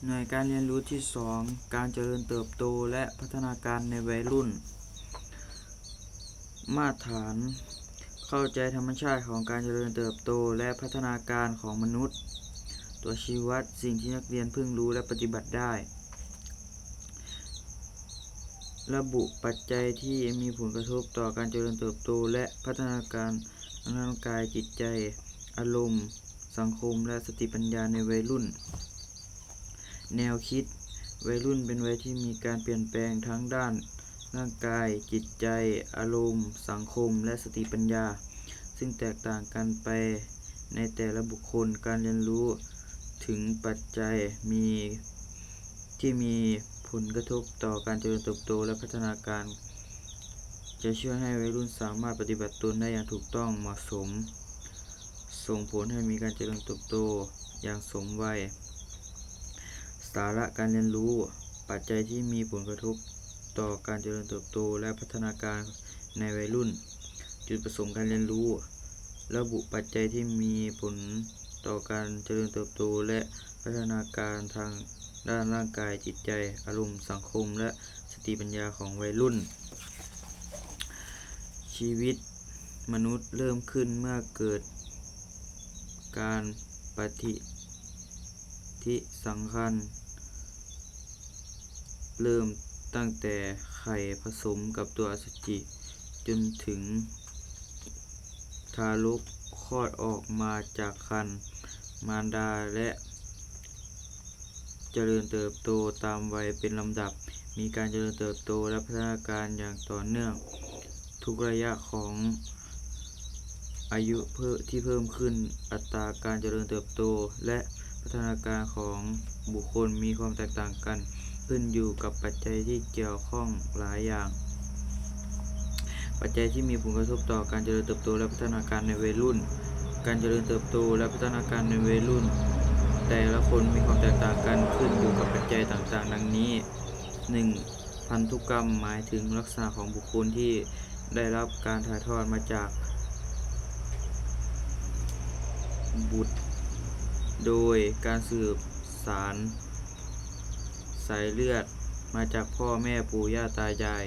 ໜ່ວຍການຮຽນຮູ້ທີສອງ ການຈະເລີນເຕີບໂຕ ແລະ ພັດທະນາການໃນໄວລຸ້ນ. ມາດຖານ ເຂົ້າໃຈທຳມະຊາດຂອງການຈະເລີນເຕີບໂຕ ແລະ ພັດທະນາການຂອງມະນຸດ. ຕົວຊີ້ວັດ ສິ່ງທີ່ນັກຮຽນເພິ່ງຮູ້ ແລະ ປະຕິບັດໄດ້. ລະບຸປັດໄຈທີ່ມີຜົນກະທົບຕໍ່ການຈະເລີນເຕີບໂຕ ແລະ ພັດທະນາການທາງຮ່າງກາຍ, ຈິດໃຈ, ອາລົມ, ສັງຄົມ ແລະ ສະຕິປັນຍາໃນໄວລຸ້ນ. ແນວຄິດ ໄວລຸ້ນເປັນໄວທີ່ມີການປ່ຽນແປງທາງດ້ານຮ່າງກາຍ, ຈິດໃຈ, ອາລົມ, ສັງຄົມ ແລະ ສະຕິປັນຍາ ຊຶ່ງແຕກຕ່າງກັນໄປໃນແຕ່ລະບຸກຄົນ. ການຮຽນຮູ້ເຖິງປັດໄຈມີ ທີ່ມີຜົນກະທົບຕໍ່ການຈະເລີນເຕີບໂຕ ແລະ ພັດທະນາການ ຈະຊ່ວຍໃຫ້ໄວລຸ້ນສາມາດປະຕິບັດຕົນໄດ້ຢ່າງຖືກຕ້ອງ, ເໝາະສົມ, ສົ່ງຜົນໃຫ້ມີການຈະເລີນເຕີບໂຕຢ່າງສົມໄວ. ສາລະການຮຽນຮູ້ ປັດໄຈທີ່ມີຜົນກະທົບຕໍ່ການຈະເລີນເຕີບໂຕ ແລະ ພັດທະນາການໃນໄວລຸ້ນ. ຈຸດປະສົງການຮຽນຮູ້ ລະບຸປັດໄຈທີ່ມີຜົນຕໍ່ການຈະເລີນເຕີບໂຕ ແລະ ພັດທະນາການທາງດ້ານຮ່າງກາຍ, ຈິດໃຈ, ອາລົມ, ສັງຄົມ ແລະ ສະຕິປັນຍາຂອງໄວລຸ້ນ. ຊີວິດມະນຸດເລີ່ມຂຶ້ນເມື່ອເກີດການປະຕິ ທິສຳຄັນ ເລີ່ມຕັ້ງແຕ່ໄຂ່ຜະສົມກັບຕົວອະສຸຈິ ຈົນເຖິງທາລົກຄອດອອກມາຈາກຄັນມານດາ ແລະ ຈະເລີນເຕີບໂຕຕາມໄວເປັນລຳດັບ, ມີການຈະເລີນເຕີບໂຕ ແລະ ພັດທະນາການຢ່າງຕໍ່ເນື່ອງ. ທຸກໄລຍະຂອງອາຍຸເພີ່ມ ທີ່ເພີ່ມຂຶ້ນ, ອັດຕາການຈະເລີນເຕີບໂຕ ແລະ ພັດທະນາການຂອງບຸກຄົນມີຄວາມແຕກຕ່າງກັນ, ຂຶ້ນຢູ່ກັບປັດໄຈທີ່ກ່ຽວຂ້ອງຫຼາຍຢ່າງ. ປັດໄຈທີ່ມີຜົນກະທົບຕໍ່ການຈະເລີນເຕີບໂຕ ແລະ ພັດທະນາການໃນໄວລຸ້ນ. ການຈະເລີນເຕີບໂຕ ແລະ ພັດທະນາການໃນໄວລຸ້ນແຕ່ລະຄົນມີຄວາມແຕກຕ່າງກັນ, ຂຶ້ນຢູ່ກັບປັດໄຈຕ່າງໆ ດັ່ງນີ້: ໜຶ່ງ ພັນທຸກຳ ໝາຍເຖິງລັກສະນະຂອງບຸກຄົນທີ່ໄດ້ຮັບການຖ່າຍທອດມາຈາກບຸດ ໂດຍການສືບສານສາຍເລືອດມາຈາກພໍ່ແມ່, ປູ່ຍ່າຕາຍາຍ.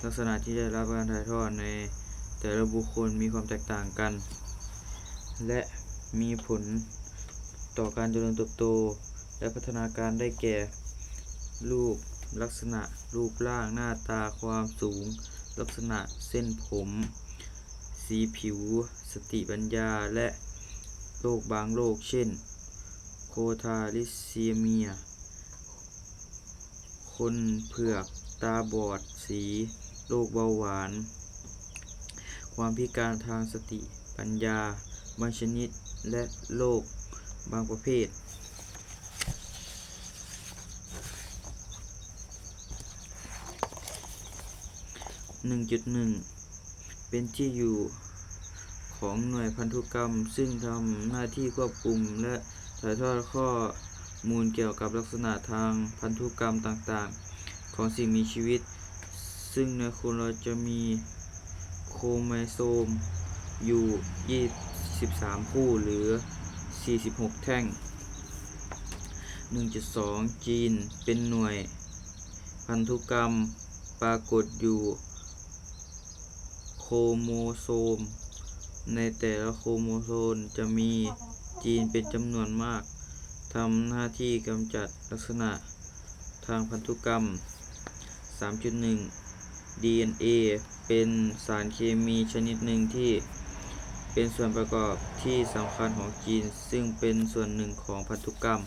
ລັກສະນະທີ່ໄດ້ຮັບການຖ່າຍທອດໃນແຕ່ລະບຸກຄົນມີຄວາມແຕກຕ່າງກັນ ແລະ ມີຜົນຕໍ່ການຈະເລີນເຕີບໂຕ ແລະ ພັດທະນາການ ໄດ້ແກ່ ຮູບລັກສະນະ, ຮູບຮ່າງ, ໜ້າຕາ, ຄວາມສູງ, ລັກສະນະເສັ້ນຜົມ, ສີຜິວ, ສະຕິປັນຍາ ແລະ ໂລກບາງໂລກ ເຊັ່ນ ໂຄທາລິເຊເມຍ, ຄົນເຜືອກ, ຕາບອດສີ, ໂລກເບົາຫວານ, ຄວາມພິການທາງສະຕິປັນຍາບາງຊະນິດ ແລະ ໂລກບາງປະເພດ. ໜຶ່ງຈຸດໜຶ່ງ ເປັນທີ່ຢູ່ຂອງໜ່ວຍພັນທຸກຳ ຊຶ່ງທຳໜ້າທີ່ຄວບຄຸມ ແລະ ຖ່າຍທອດຂໍ້ມູນກ່ຽວກັບລັກສະນະທາງພັນທຸກຳຕ່າງໆຂອງສິ່ງມີຊີວິດ, ຊຶ່ງໃນຄົນເຮົາຈະມີໂຄໂມໂຊມຢູ່ ຊາວສາມຄູ່ ຫຼື ສີ່ສິບຫົກແທ່ງ. ໜຶ່ງຈຸດສອງ ຈີນ ເປັນໜ່ວຍພັນທຸກຳ ປາກົດຢູ່ໂຄໂມໂຊມ. ໃນແຕ່ລະໂຄໂມໂຊມຈະມີຈີນເປັນຈຳນວນມາກ ທຳໜ້າທີ່ກຳຈັດລັກສະນະທາງພັນທຸກຳ. ສາມຈຸດໜຶ່ງ ດີເອັນເອ ເປັນສານເຄມີຊະນິດໜຶ່ງທີ່ເປັນສ່ວນປະກອບທີ່ສຳຄັນຂອງຈີນ ຊຶ່ງເປັນສ່ວນໜຶ່ງຂອງພັນທຸກຳ.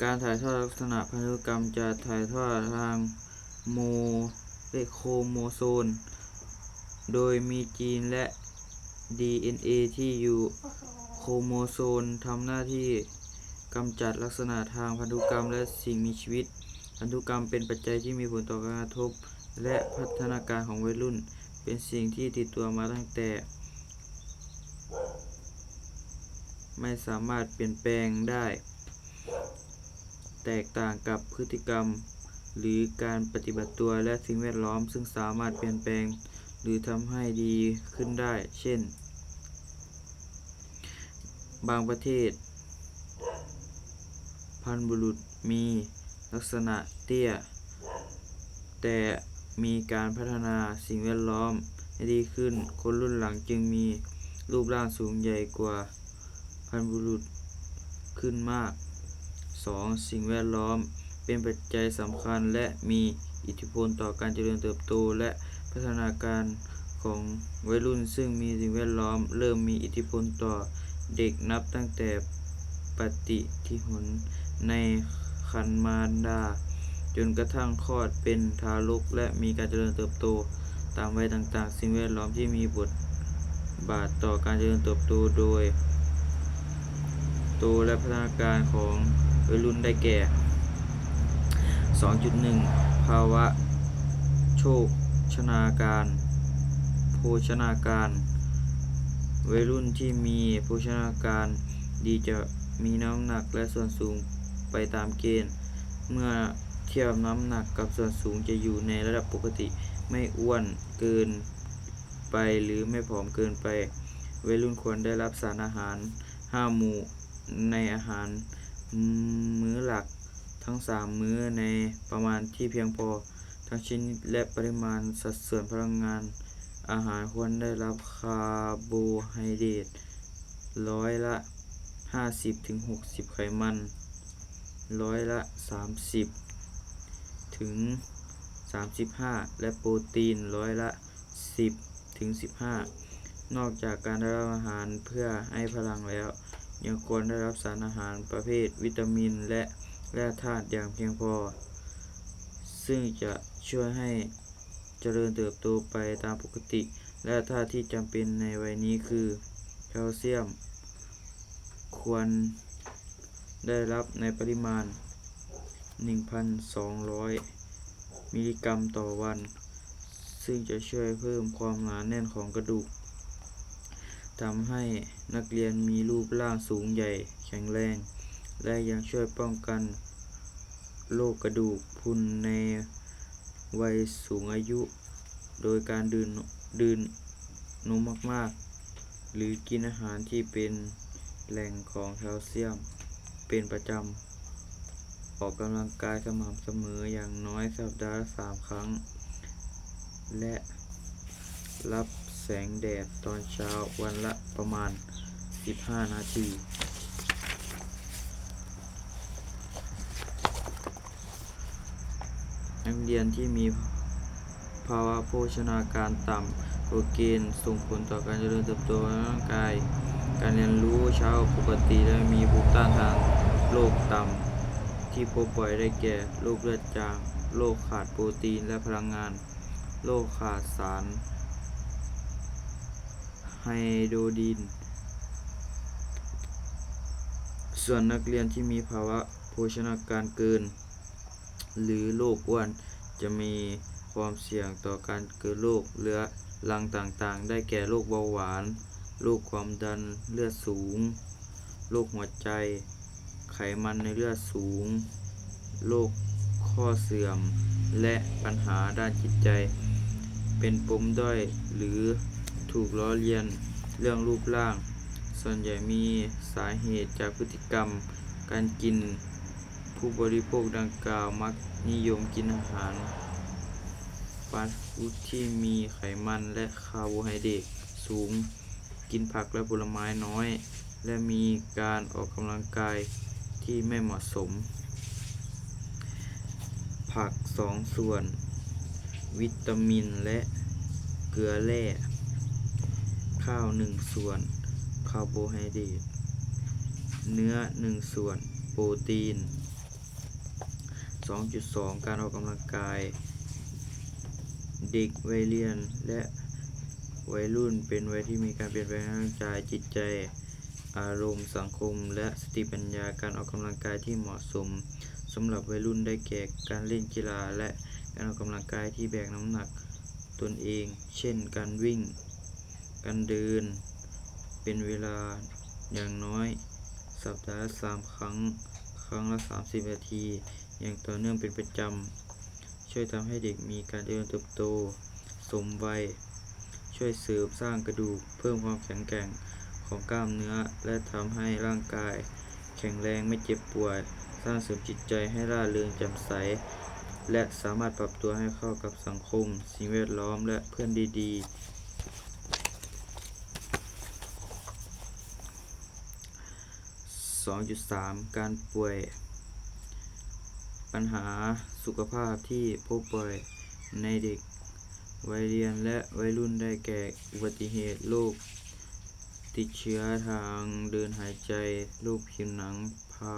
ການຖ່າຍທອດລັກສະນະພັນທຸກຳຈະຖ່າຍທອດທາງໂມ ເອີ ໂຄໂມໂຊມ ໂດຍມີຈີນ ແລະ ດີເອັນເອ ທີ່ຢູ່ໂຄໂມໂຊມ ທຳໜ້າທີ່ກຳຈັດລັກສະນະທາງພັນທຸກຳ ແລະ ສິ່ງມີຊີວິດ. ພັນທຸກຳເປັນປັດໄຈທີ່ມີຜົນຕໍ່ການກະທົບ ແລະ ພັດທະນາການຂອງໄວລຸ້ນ, ເປັນສິ່ງທີ່ຕິດຕົວມາຕັ້ງແຕ່ໄມ່ສາມາດປ່ຽນແປງໄດ້. ແຕກຕ່າງກັບພຶດຕິກຳ ຫຼື ການປະຕິບັດຕົວ ແລະ ສິ່ງແວດລ້ອມ ຊຶ່ງສາມາດປ່ຽນແປງ ຫຼື ທຳໃຫ້ດີຂຶ້ນໄດ້ ເຊັ່ນ ບາງປະເທດ พันธุ์บุรุษมีลักษณะเตี้ย แต่มีการพัฒนาสิ่งแวดล้อมให้ดีขึ้น คนรุ่นหลังจึงมีรูปร่างสูงใหญ่กว่าพันธุ์บุรุษขึ้นมาก สอง สิ่งแวดล้อมเป็นปัจจัยสำคัญและมีอิทธิพลต่อการเจริญเติบโตและพัฒนาการของวัยรุ่น ซึ่งมีสิ่งแวดล้อมเริ่มมีอิทธิพลต่อเด็กนับตั้งแต่ปฏิสนธิในครรภ์มารดา จนกระทั่งคลอดเป็นทารกและมีการเจริญเติบโตตามวัยต่างๆ สิ่งแวดล้อมที่มีบทบาทต่อการเจริญเติบโตโดย โตและพัฒนาการของวัยรุ่นได้แก่ สองจุดหนึ่ง ภาวะโภชนาการ โภชนาการ วัยรุ่นที่มีโภชนาการดีจะมีน้ำหนักและส่วนสูงไปตามเกณฑ์ เมื่อเทียบน้ำหนักกับส่วนสูงจะอยู่ในระดับปกติ ไม่อ้วนเกินไปหรือไม่ผอมเกินไป วัยรุ่นควรได้รับสารอาหารห้าหมู่ในอาหารมื้อหลักทั้งสามมื้อในปริมาณที่เพียงพอ ทั้งชนิดและปริมาณ สัดส่วนพลังงานอาหารควรได้รับคาร์โบไฮเดรตร้อยละห้าสิบถึงหกสิบ ไขมันร้อยละสามสิบถึงสามสิบห้า และโปรตีนร้อยละสิบถึงสิบห้า นอกจากการได้รับอาหารเพื่อให้พลังแล้ว ยังควรได้รับสารอาหารประเภทวิตามินและแร่ธาตุอย่างเพียงพอ ซึ่งจะช่วยให้เจริญเติบโตไปตามปกติ แร่ธาตุที่จำเป็นในวัยนี้คือแคลเซียม ควรได้รับในปริมาณหนึ่งพันสองร้อยมิลลิกรัมต่อวัน ซึ่งจะช่วยเพิ่มความหนาแน่นของกระดูก ทำให้นักเรียนมีรูปร่างสูงใหญ่แข็งแรง และยังช่วยป้องกันโรคกระดูกพรุนในวัยสูงอายุ โดยการดื่ม ดื่มนมมากๆ หรือกินอาหารที่เป็นแหล่งของแคลเซียมเป็นประจำ ออกกำลังกายสม่ำเสมออย่างน้อยสัปดาห์ละสามครั้ง และรับแสงแดดตอนเช้าวันละประมาณสิบห้านาที นักเรียนที่มีภาวะโภชนาการต่ำกว่าเกณฑ์ส่งผลต่อการเจริญเติบโตทางร่างกาย การเรียนรู้ช้าปกติ และมีภูมิต้านทานโรคต่ำ ที่พบบ่อยได้แก่ โรคเลือดจาง โรคขาดโปรตีนและพลังงาน โรคขาดสารไฮโดรดีน ส่วนนักเรียนที่มีภาวะโภชนาการเกิน หรือโรคอ้วน จะมีความเสี่ยงต่อการเกิดโรคเรื้อรังต่างๆ ได้แก่ โรคเบาหวาน โรคความดันเลือดสูง โรคหัวใจ ไขมันในเลือดสูง โรคข้อเสื่อม และปัญหาด้านจิตใจ เป็นปมด้อย หรือถูกล้อเลียนเรื่องรูปร่าง ส่วนใหญ่มีสาเหตุจากพฤติกรรมการกิน ผู้บริโภคดังกล่าวมักนิยมกินอาหารฟาสต์ฟู้ดที่มีไขมันและคาร์โบไฮเดรตสูง กินผักและผลไม้น้อย และมีการออกกำลังกายที่ไม่เหมาะสม ผักสองส่วน วิตามินและเกลือแร่ ข้าวหนึ่งส่วน คาร์โบไฮเดรต เนื้อหนึ่งส่วน โปรตีน สองจุดสอง การออกกำลังกาย เด็กวัยเรียนและวัยรุ่นเป็นวัยที่มีการเปลี่ยนแปลงทางร่างกาย จิตใจ อารมณ์ สังคม และสติปัญญา การออกกำลังกายที่เหมาะสมสำหรับวัยรุ่นได้แก่ การเล่นกีฬา และการออกกำลังกายที่แบกน้ำหนักตนเอง เช่น การวิ่ง การเดิน เป็นเวลาอย่างน้อยสัปดาห์ละสามครั้ง ครั้งละสามสิบนาที อย่างต่อเนื่องเป็นประจำ ช่วยทำให้เด็กมีการเจริญเติบโตสมวัย ช่วยเสริมสร้างกระดูก เพิ่มความแข็งแกร่งของกล้ามเนื้อ และทำให้ร่างกายแข็งแรงไม่เจ็บป่วย ສ້າງເສີມຈິດໃຈໃຫ້ລ່າເລີງແຈ່ມໃສ ແລະ ສາມາດປັບຕົວໃຫ້ເຂົ້າກັບສັງຄົມ, ສິ່ງແວດລ້ອມ ແລະ ເພື່ອນທີ່ດີ. ສອງຈຸດສາມ ການປ່ວຍ. ບັນຫາສຸຂະພາບທີ່ພົບບ່ອຍໃນເດັກໄວຮຽນ ແລະ ໄວລຸ້ນ ໄດ້ແກ່ ອຸບັດຕິເຫດ, ໂລກຕິດເຊື້ອທາງເດີນຫາຍໃຈ, ໂລກຜິວໜັງ, ພະ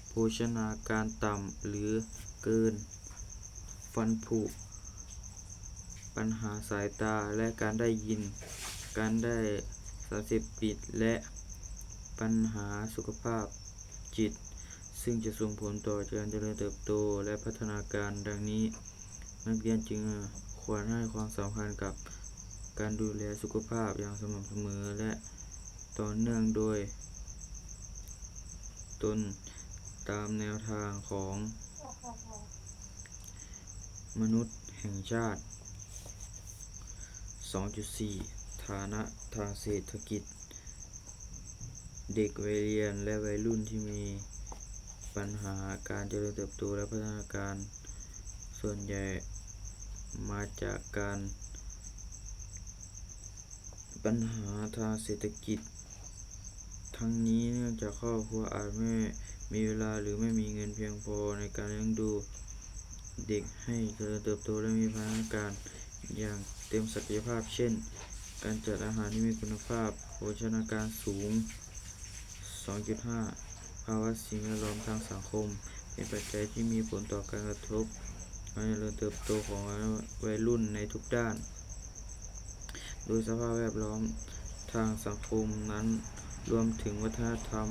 ໂພະໂພຊະນາການຕ່ຳ ຫຼື ເກີນ, ຟັນຜຸ, ບັນຫາສາຍຕາ ແລະ ການໄດ້ຍິນ, ການໄດ້ສານເສບຕິດ ແລະ ບັນຫາສຸຂະພາບຈິດ, ຊຶ່ງຈະສົ່ງຜົນຕໍ່ການຈະເລີນເຕີບໂຕ ແລະ ພັດທະນາການ. ດັ່ງນີ້, ນັກຮຽນຈຶ່ງຄວນໃຫ້ຄວາມສຳຄັນກັບການດູແລສຸຂະພາບຢ່າງສະໝ່ຳສະເໝີ ແລະ ຕໍ່ເນື່ອງໂດຍຕົນຕາມແນວທາງຂອງມະນຸດແຫ່ງຊາດ. ສອງຈຸດສີ່ ຖານະທາງເສດຖະກິດ. ເດັກໄວຮຽນ ແລະ ໄວລຸ້ນທີ່ມີບັນຫາການຈະເລີນເຕີບໂຕ ແລະ ພັດທະນາການ ສ່ວນໃຫຍ່ມາຈາກການ ບັນຫາທາງເສດຖະກິດ. ທັງນີ້ເນື່ອງຈາກຄອບຄົວອາດແມ່ນມີເວລາ ຫຼື ແມ່ນມີເງິນພຽງພໍໃນການລ້ຽງດູເດັກໃຫ້ຈະເລີນເຕີບໂຕ ແລະ ມີພັດທະນາການຢ່າງເຕັມສັກກະຍະພາບ ເຊັ່ນ ການຈັດອາຫານທີ່ມີຄຸນນະພາບ, ໂພຊະນາການສູງ. ສອງຈຸດຫ້າ ພາວະສິ່ງແວດລ້ອມທາງສັງຄົມ ເປັນປັດໄຈທີ່ມີຜົນຕໍ່ການກະທົບການຈະເລີນເຕີບໂຕຂອງໄວລຸ້ນໃນທຸກດ້ານ, ໂດຍສະພາບແວດລ້ອມທາງສັງຄົມນັ້ນລວມເຖິງວັດທະນະທຳ,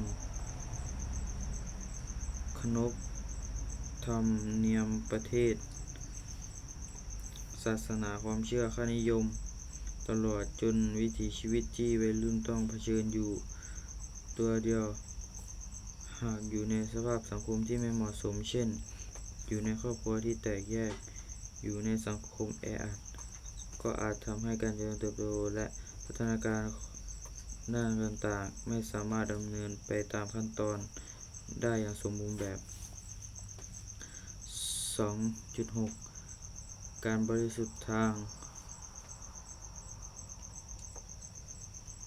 ຂະໜົບທຳນຽມປະເທດ, ສາສະໜາ, ຄວາມເຊື່ອ, ຄ່ານິຍົມ, ຕະຫຼອດຈົນວິຖີຊີວິດທີ່ໄວລຸ້ນຕ້ອງຜະເຊີນຢູ່. ຕົວຢ່າງ, ຫາກຢູ່ໃນສະພາບສັງຄົມທີ່ບໍ່ເໝາະສົມ, ເຊັ່ນ ຢູ່ໃນຄອບຄົວທີ່ແຕກແຍກ, ຢູ່ໃນສັງຄົມແອອັດ, ກໍອາດທຳໃຫ້ການຈະເລີນເຕີບໂຕ ແລະ ພັດທະນາການດ້ານຕ່າງໆ ໄມ່ສາມາດດຳເນີນໄປຕາມຂັ້ນຕອນໄດ້ຢ່າງສົມບູນແບບ. ສອງຈຸດຫົກ ການບໍລິສຸດທາງ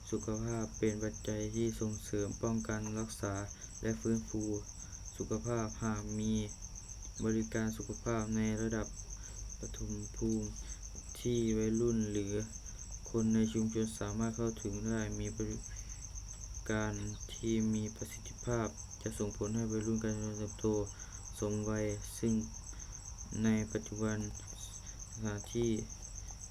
ສຸຂະພາບ ເປັນປັດໄຈທີ່ສົ່ງເສີມ, ປ້ອງກັນ, ຮັກສາ ແລະ ຟື້ນຟູສຸຂະພາບ. ຫາກມີບໍລິການສຸຂະພາບໃນລະດັບປະຖົມພູມທີ່ໄວລຸ້ນ ຫຼື ຄົນໃນຊຸມຊົນສາມາດເຂົ້າເຖິງໄດ້, ມີບໍລິການທີ່ມີປະສິດທິພາບ ຈະສົ່ງຜົນໃຫ້ໄວລຸ້ນການຈະເລີນເຕີບໂຕສົມໄວ, ຊຶ່ງໃນປັດຈຸບັນ ສະຖານທີ່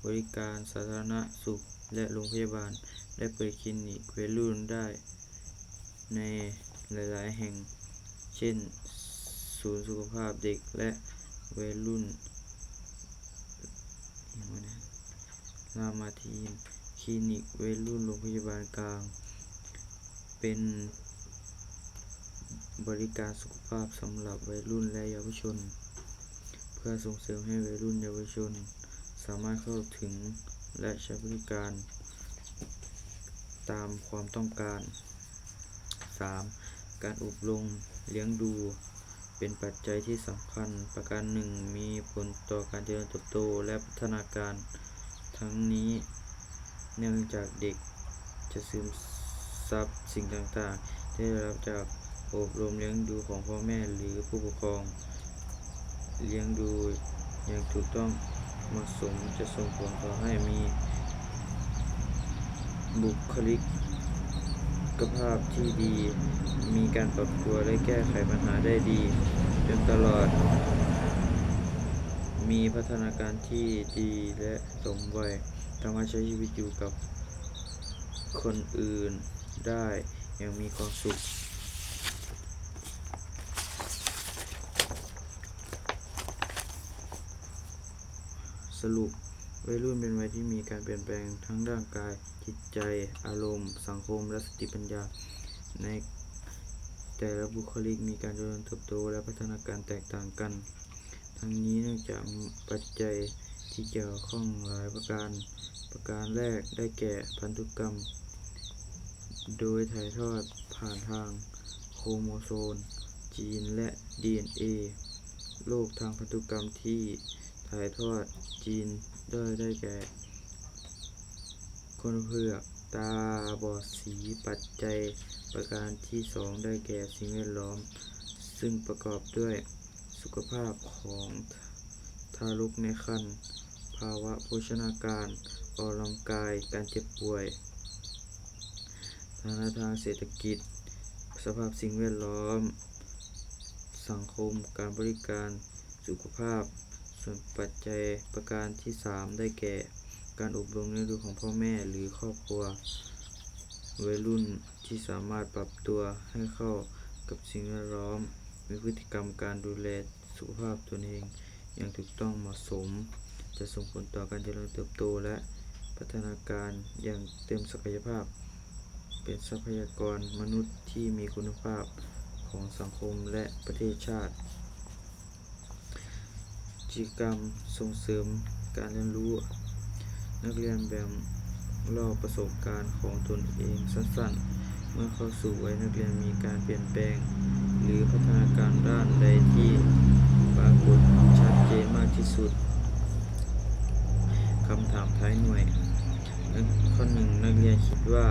ບໍລິການສາທາລະນະສຸກ ແລະ ໂຮງພະຍາບານ ໄດ້ເປີດຄລີນິກໄວລຸ້ນໄດ້ໃນຫຼາຍໆແຫ່ງ ເຊັ່ນ ສູນສຸຂະພາບເດັກ ແລະ ໄວລຸ້ນ ລາມາທີນ, ຄລີນິກໄວລຸ້ນໂຮງພະຍາບານກາງ ເປັນບໍລິການສຸຂະພາບສຳລັບໄວລຸ້ນ ແລະ ເຍົາວະຊົນ ເພື່ອສົ່ງເສີມໃຫ້ໄວລຸ້ນເຍົາວະຊົນສາມາດເຂົ້າເຖິງ ແລະ ໃຊ້ບໍລິການຕາມຄວາມຕ້ອງການ. ສາມ ການອົບຮົມລ້ຽງດູ ເປັນປັດໄຈທີ່ສຳຄັນປະການໜຶ່ງ ມີຜົນຕໍ່ການຈະເລີນເຕີບໂຕ ແລະ ພັດທະນາການ. ທັງນີ້ເນື່ອງຈາກເດັກຈະຊຶມຊັບສິ່ງຕ່າງໆທີ່ໄດ້ຮັບຈາກການອົບຮົມລ້ຽງດູຂອງພໍ່ແມ່ ຫຼື ຜູ້ປົກຄອງ. ລ້ຽງດູຢ່າງຖືກຕ້ອງເໝາະສົມຈະສົ່ງຜົນກໍ່ໃຫ້ມີບຸກຄະລິກະພາບທີ່ດີ, ມີການປັບຕົວ ແລະ ແກ້ໄຂບັນຫາໄດ້ດີຈົນຕະຫຼອດ, ມີພັດທະນາການທີ່ດີ ແລະ ສົມໄວ, ສາມາດໃຊ້ຊີວິດຢູ່ກັບຄົນອື່ນໄດ້ຢ່າງມີຄວາມສຸກ. ສະຫຼຸບ, ໄວລຸ້ນເປັນໄວທີ່ມີການປ່ຽນແປງທັງທາງດ້ານຮ່າງກາຍ, ຈິດໃຈ, ອາລົມ, ສັງຄົມ ແລະ ສະຕິປັນຍາ. ໃນແຕ່ລະບຸກຄະລິກມີການຈະເລີນເຕີບໂຕ ແລະ ພັດທະນາການແຕກຕ່າງກັນ. ທັງນີ້ເນື່ອງຈາກປັດໄຈທີ່ກ່ຽວຂ້ອງຫຼາຍປະການ. ປະການແລກໄດ້ແກ່ພັນທຸກຳ ໂດຍຖ່າຍທອດຜ່ານທາງໂຄໂມໂຊມ ຈີນ ແລະ ດີເອັນເອ ໂລກທາງພັນທຸກຳທີ່ຖ່າຍທອດຈີນດ້ອຍໄດ້ແກ່ ຄົນເຜືອກ, ຕາບອດສີ. ປັດໄຈປະການທີສອງໄດ້ແກ່ສິ່ງແວດລ້ອມ, ຊຶ່ງປະກອບດ້ວຍສຸຂະພາບຂອງທາລົກໃນຄັນ, ພາວະໂພຊະນາການ, ອອກກຳລັງກາຍ, ການເຈັບປ່ວຍ, ຖານະທາງເສດຖະກິດ, ສະພາບສິ່ງແວດລ້ອມ, ສັງຄົມ, ການບໍລິການ, ສຸຂະພາບ. ສ່ວນປັດໄຈປະການທີສາມໄດ້ແກ່ ການອົບຮົມລ້ຽງດູຂອງພໍ່ແມ່ ຫຼື ຄອບຄົວ, ໄວລຸ້ນທີ່ສາມາດປັບຕົວໃຫ້ເຂົ້າກັບສິ່ງແວດລ້ອມ, ມີພຶດຕິກຳການດູແລສຸຂະພາບຕົນເອງຢ່າງຖືກຕ້ອງເໝາະສົມ, ຈະສົ່ງຜົນຕໍ່ການຈະເລີນເຕີບໂຕ ແລະ ພັດທະນາການຢ່າງເຕັມສັກກະຍະພາບ, ເປັນຊັບພະຍາກອນມະນຸດທີ່ມີຄຸນນະພາບຂອງສັງຄົມ ແລະ ປະເທດຊາດ. ກິດຈະກຳສົ່ງເສີມການຮຽນຮູ້. ນັກຮຽນແບ່ງເລົ່າປະສົບການຂອງຕົນເອງສັ້ນໆ. ເມື່ອເຂົ້າສູ່ໄວນັກຮຽນມີການປ່ຽນແປງ ຫຼື ພັດທະນາການດ້ານໃດທີ່ປາກົດຊັດເຈນມາກທີ່ສຸດ? ຄຳຖາມທ້າຍໜ່ວຍ. ຂໍ້ໜຶ່ງ, ນັກຮຽນຄິດວ່າ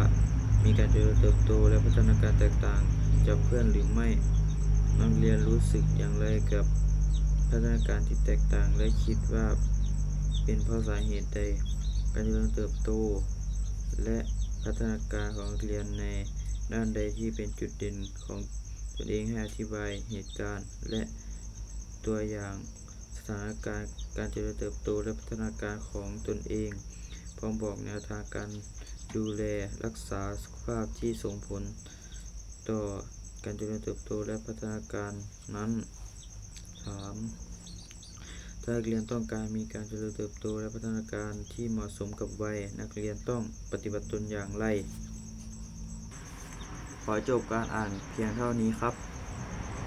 ມີການຈະເລີນເຕີບໂຕ ແລະ ພັດທະນາການແຕກຕ່າງຈາກເພື່ອນຫຼືໄມ່? ນັກຮຽນຮູ້ສຶກຢ່າງໃດກັບພັດທະນາການທີ່ແຕກຕ່າງ ແລະ ຄິດວ່າເປັນເພາະສາເຫດໃດ? ການຈະເລີນເຕີບໂຕ ແລະ ພັດທະນາການຂອງນັກຮຽນໃນດ້ານໃດທີ່ເປັນຈຸດເດັ່ນຂອງຕົນເອງ? ໃຫ້ອະທິບາຍເຫດການ ແລະ ຕົວຢ່າງ ສະຖານະການການຈະເລີນເຕີບໂຕ ແລະ ພັດທະນາການຂອງຕົນເອງ, ພ້ອມບອກແນວທາງການດູແລຮັກສາສຸຂະພາບທີ່ສົ່ງຜົນຕໍ່ການຈະເລີນເຕີບໂຕ ແລະ ພັດທະນາການນັ້ນ. ສາມ, ຖ້ານັກຮຽນຕ້ອງການມີການຈະເລີນເຕີບໂຕ ແລະ ພັດທະນາການທີ່ເໝາະສົມກັບໄວ, ນັກຮຽນຕ້ອງປະຕິບັດຕົນຢ່າງໃດ? ຂໍຈົບການອ່ານພຽງເທົ່ານີ້ຄັບ.